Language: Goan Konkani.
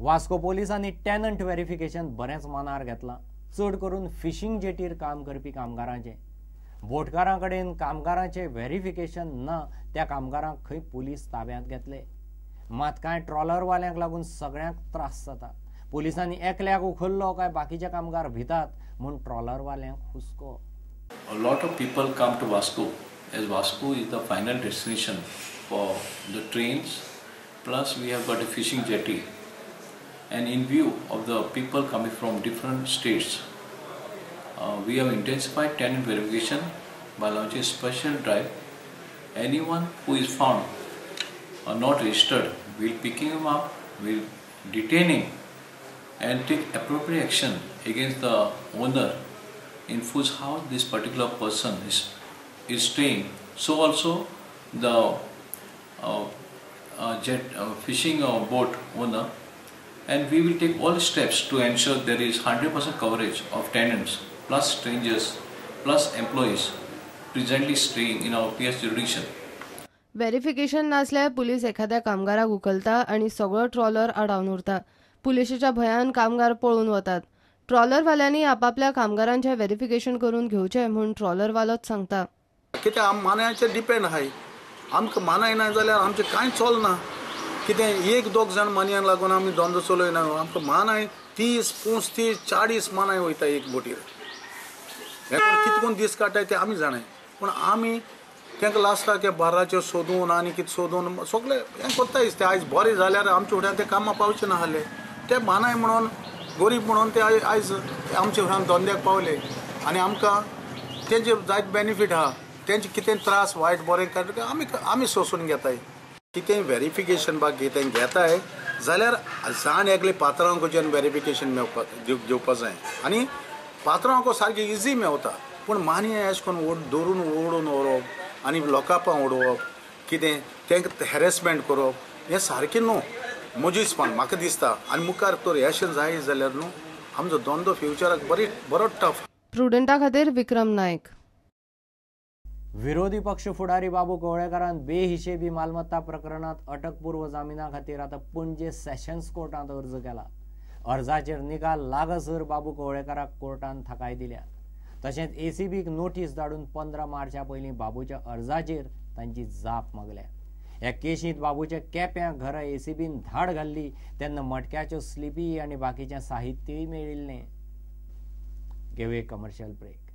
वास्को पोलिसांनी टॅनंट व्हेरिफिकेशन बरेंच मनार घेतलां, चड करून फिशींग जेटीर काम करपी कामगारांचें. बोटकारां कडेन कामगारांचें व्हेरिफिकेशन ना त्या कामगारांक खंय पुलीस ताब्यांत घेतले. मात कांय ट्रॉलरवाल्यांक लागून सगळ्यांक त्रास जाता. पुलिसांनी एकल्याक उखल्लो काय बाकीचे कामगार भितात म्हूण ट्रॉलरवाल्यांक हुस्को. A lot of people come to Vasco as Vasco is the final destination for the trains, plus we have got a fishing jetty, and in view of the people coming from different states, we have intensified tenant verification by launching a special drive. Anyone who is found or not registered, we'll pick him up, we'll detain him and take appropriate action against the owner in whose house this particular person is staying. So also the fishing boat owner, and we will take all steps to ensure there is 100% coverage of tenants plus strangers plus employees presently staying in our PS jurisdiction. Verification नासल्यार पुलीस एखाद्या कामगाराक उखलता आनी सगळो ट्रॉलर आडावन उरता. पुलिशेच्या भंयान कामगार पळून वतात. ट्रॉलरवाल्यांनी आपापल्या कामगारांचें व्हेरिफिकेशन करून घेवचें म्हूण ट्रॉलरवालोच सांगता. कित्याक आम मानायाचेर डिपेंड आहाय. आमकां मानाय ना जाल्यार आमचें कांय चलना. कितें एक दोग जाण मानयान लागून आमी धंदो चलयना. आमकां मानाय 30, 35, 40 मानाय वयता एक बोटीर. हें कितकोन दीस काडटाय ते आमी जाणाय, पूण आमी तांकां लास्टाक ते बार्राचेर सोदून आनी कितें सोदून सगळें हें करताय. ते आयज बरें जाल्यार आमच्या फुड्यान ते कामां पावचे नासले. ते मानाय म्हणून गरीब म्हणून ते आयज आमच्या फुड्यान धंद्याक पावले आनी आमकां तेंचे जायते बेनिफीट आहा. तेंचे कितें त्रास वायट बरें काडटा आमी आमी सोंसून घेताय. कितें व्हेरिफिकेशन बा कितें घेताय जाल्यार जाण एकले पात्रांकडच्यान व्हेरिफिकेशन मेळपाक घेवपा जाय आनी पात्रांक सारकें इजी मेवता, पूण मानया अशें करून दवरून ओडून व्हरप आनी लोकांक उडोवप कितें तांकां हॅरेसमेंट करप हें सारकें न्हू म्हज्या हिसपान म्हाका दिसता. आनी मुखार तर अशें जाय जाल्यार न्हू आमचो धंदो फ्युचराक बरो टफ. प्रुडंटा खातीर विक्रम नायक. विरोधी पक्ष फुडारी बाबू कवळेकारान बेहिशेबी मालमत्ता प्रकरणात अटकपूर्व जामिना खातीर आतां पणजे सेशन्स कोर्टांत अर्ज केला. अर्जाचेर निकाल लागसर बाबू कवळेकाराक कोर्टान थाकाय दिल्या. तशेंच एसीबीक नोटीस धाडून 15 मार्चा पयलीं बाबूच्या अर्जाचेर तांची जाप मागल्या. ह्या केशींत बाबूच्या केप्यां घरा एसीबीन धाड घाल्ली तेन्ना मटक्याच्यो स्लिपी आनी बाकीचें साहित्यय मेळिल्लें. घेवया कमर्शियल ब्रेक.